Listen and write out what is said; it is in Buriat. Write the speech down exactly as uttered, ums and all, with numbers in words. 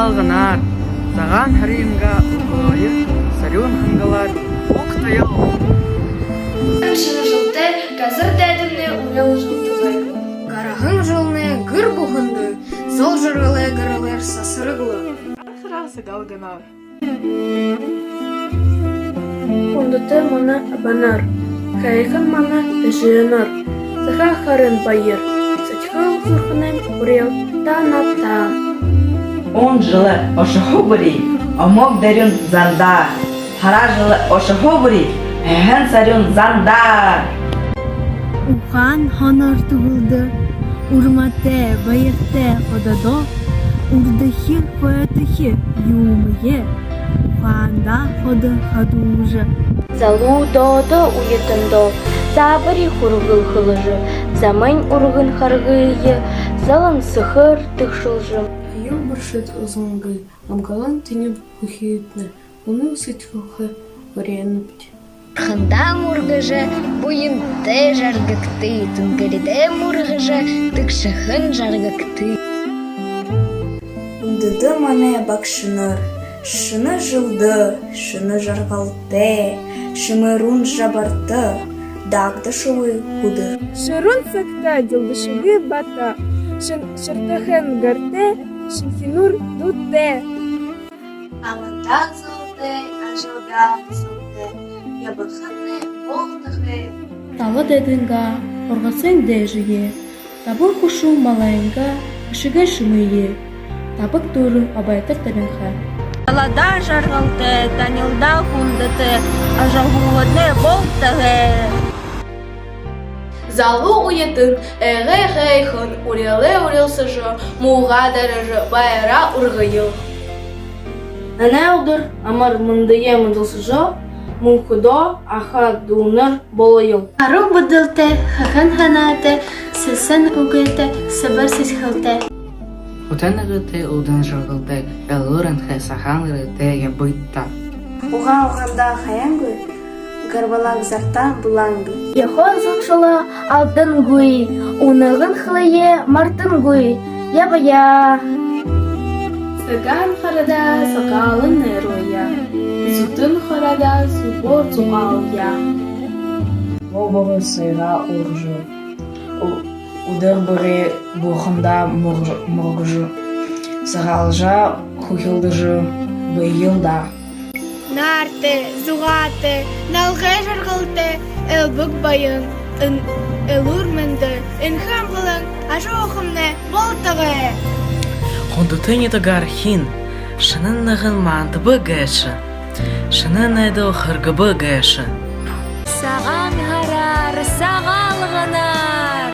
Алганаар, Сагаан һарынгаа үглөөр, сарюун хангалаар угтаял. Шэнэ жэлтэй газар дайдамнай үреэл жэлтэйгээр. Гараһан жэлнай гэр бүхэндэ зол жаргалай гэрэлээр сасараг лэ. Харахаар Сагаалганаар. Хүндэтэ манай абанар, һайхан манай эжынэр, Сагаан һарын баяр, сэдьхэл зүрхэнэйм үреэл танабтаа. Уян жэлэй ошохо бүри омог дорюун зандаа, һара жэлэй ошохо бүри һайхан сарюун зандаа. Ухаан һонор түгэлдэ, урматай баяртай хододоо, урдахи, хойдохи юумые ухаандаа ходо хадуужа. Залуудаа, уятандаа заабари хүргэл хэлэжэ, замайнь үргэн харгые залан сэхээр тэгшэлжэ. Аюул бэршэд үзэнгүй, амгалан тэнюун хүхюуднай үнэн сэдьхэлһээ үреэнэбди. Бурхандаа мүргэжэ, буянтай жаргагты, тэнгэритэй мүргэжэ, тэгшэхэн жаргагты. Хүндэтэ манай багшанар, шэнэ жэлдэ шэнэ жаргалтай, шэмэрүүн жабарта дагдашагүй үдэр. Шэрүүн сагта дэлдэшэгүй бата, шэн-, шэртэхэн гэртэй, шэнхинүүр дүүтэй. Амандаа золтой, ажалдаа золтой ябахатнай болтогой. Тала дайдынгаа һургасын дээжые, табан хүшүүн малайнгаа эшэгэй шэмые табаг дүүрэн абайтар табинхай. Таладаа жаргалтай, танилдаа хүндэтэй, ажаһуухатнай болтогой. Залуу уятан эгээ һайхан үреэлээ үреэлсэжэ, муугаа даража, баяраа үргэел. Энэ үдэр амар мэндые мэндэлсэжэ, мүнхэдөө аха дүүнэр болоёл. Арга бодолтой, һайхан һанаатай, сэсэн үгэтэй, сэбэр сэдьхэлтэй. Ута наһатай, удаан жаргалтай, элүүр энхэ, сагаан эрхэтэй ябыт даа. Угаа угаандаа хаяангүй, гарбалаа газартаа булаангүй. Ёһо заншалаа алдангүй, үнэгэн хэлэеэ мартангүй ябая. Сагаан һарадаа сагаалан найрлая, зүдэн һарадаа зүбөөр зугаалая. Бо-, богоһоо сайгаа ургажа, ү-, үдэр бүри бурхандаа мүр-, мүргэжэ, сагаалжа, хүхилдэжэ байял даа. Наартай, зугаатай, налгай жаргалтай, элбэг баян, эн-, элүүр мэндэ, энхэ амгалан ажаһуухамнай болтогой. Хүндэтэ нютагаархин, шэнэ нэгэн мандабы гээшэ, шэнэ найдал хэрэглэбэ гээшэ. Сагаан һараар, Сагаалганаар!